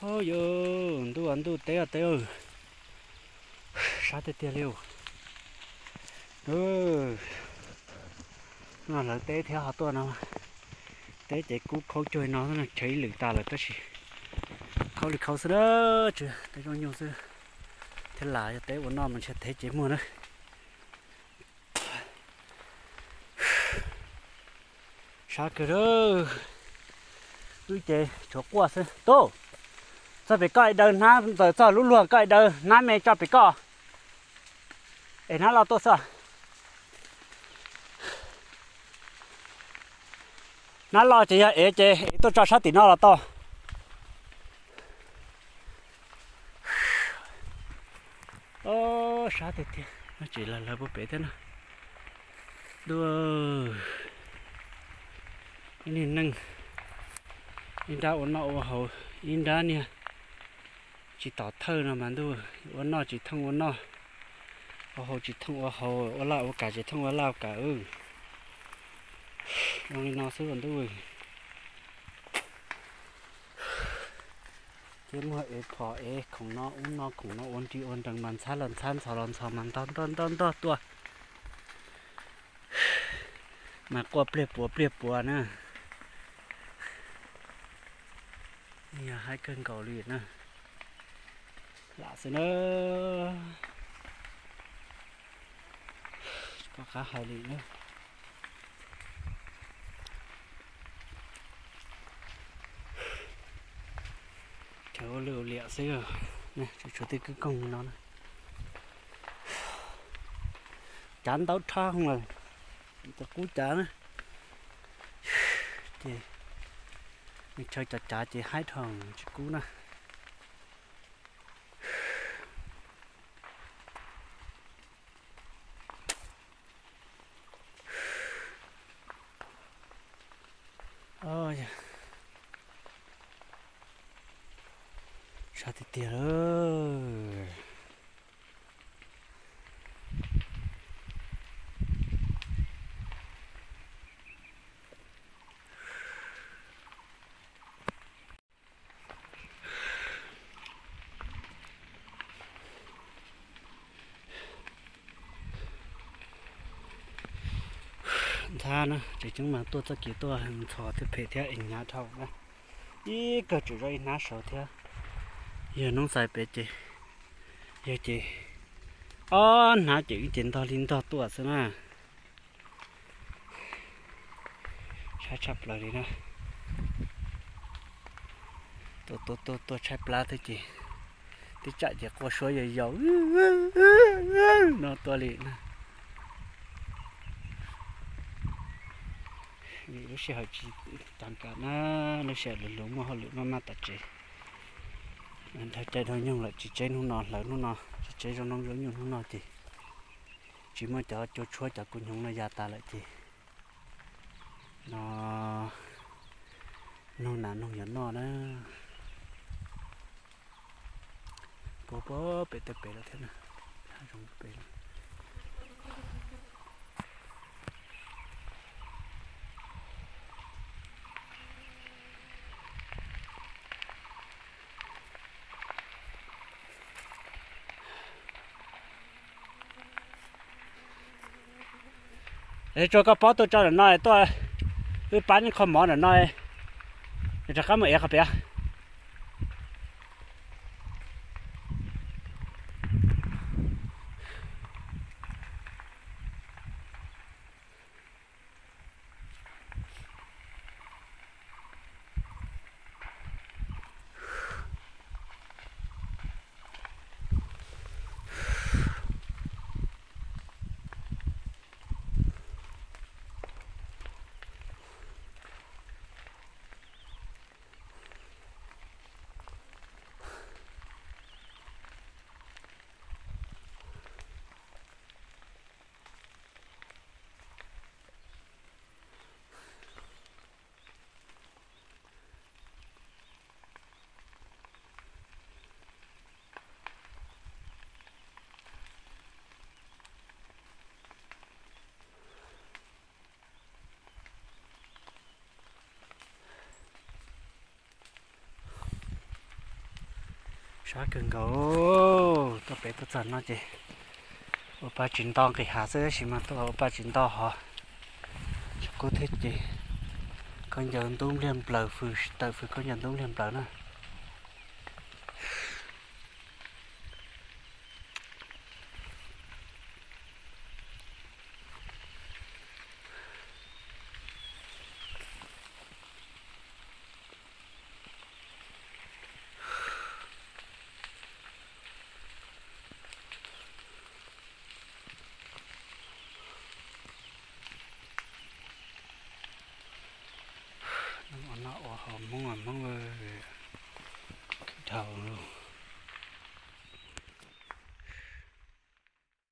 Ub, yuav ntuj ntuj teb teb, sab tiag tiag li. No hlawv teb thiab ho tuaj no, teb ces kub khaub cuag no, chaw ib lwm tas lawm tab sis khaub li khaub xwb na, tsis teb zoo nyuj xwb. Thiab lam yog teb ua noj mas ntshe teb ces muag na. Sab kawg lawm, wb ces tshuav quaj xwb. Tub, txog pem koj es daws hnab, txog lub luag koj es daws hnab me tso pem koj, es hnab loj tuaj xwb. Hnab loj ces yog ev ces ev tuaj tso sab tim no los tau. Sab tiag tiag, no tseem lawv lawv puag pem thiab na. Ntuj, ib niag neeg, ib nrab ua noj ua haus, ib nrab niag tsis tom thawj no mas ntuj, ua noj tsis thooj ua noj, ua haus tsis thooj ua haus, ua laj ua kam tsis thooj ua laj ua kam. Zoo li no xwb ntuj. Thiab muaj ev phom ev khoom no ub no khoom no ua nri ua nrees mas ntxhab los ntxhab ntxhov los ntxhov mas ntog ntog ntog ntog tuaj. Mas quaj pliag puas pliag puas na. Yog haib kawg nkaus li na. Lam xwb na. Tsis pom qab hais li na. Chaw ua lwj ua liam xwb, tshuav tej kwj koog no na. Cav ntaub rhab lawm, cov kub cav na. Ces nws chaw cov cav ces haib dhau tsis kub na. Sab tiag tiag lawm. Ntxhab na, tseem ceeb mas tuaj txoj kev tuaj ntxhov thiab phem thiab es hnyav dhau na. Ib kawg tseem zov ib hnab saud thiab. Yog noob xais pem ces, yog ces ob hnab ces wb ces ntog li ntog tuaj xwb na. Sab tshaj plaws li na. Tuaj tuaj tuaj tuaj tshaib plab thiab ces, twb tsam ces quaj suab yau yau no tuaj li na. Vim lub sij hawm tsis tav kam na, lub sij hawm luv luv muaj hauj lwm maj maj tom tsev. Dhau caij dhau nyoog lawm tsis tseb hnub no hlawv hnub no, tsis tseb zoo noob zoo nyuj hnub no ces tsis muaj cov cua tshuab cov kua hnyuv no ya tas lawm ces no nug nas nug yuav noj na. Puag puag pem tej pem lawm thiab na. Zoo pem lawm. Es tsuas koj paub tuaj tso ntawm no tuaj, wb pab nej kho mov ntawm no, rov qab mus ev qhov pem. Sab kawg nkaus, tuaj pem tuaj txog no ces ua pa tsis nto nqis hav xwb tab sis mas tuaj ua pa tsis nto hov. Tsis kub thiab ces khaub ncaws ntub npliag nplaws, fws tawm fws khaub ncaws ntub npliag nplaws na. Noj ua hauv Hmoob, Hmoob khwv dhau.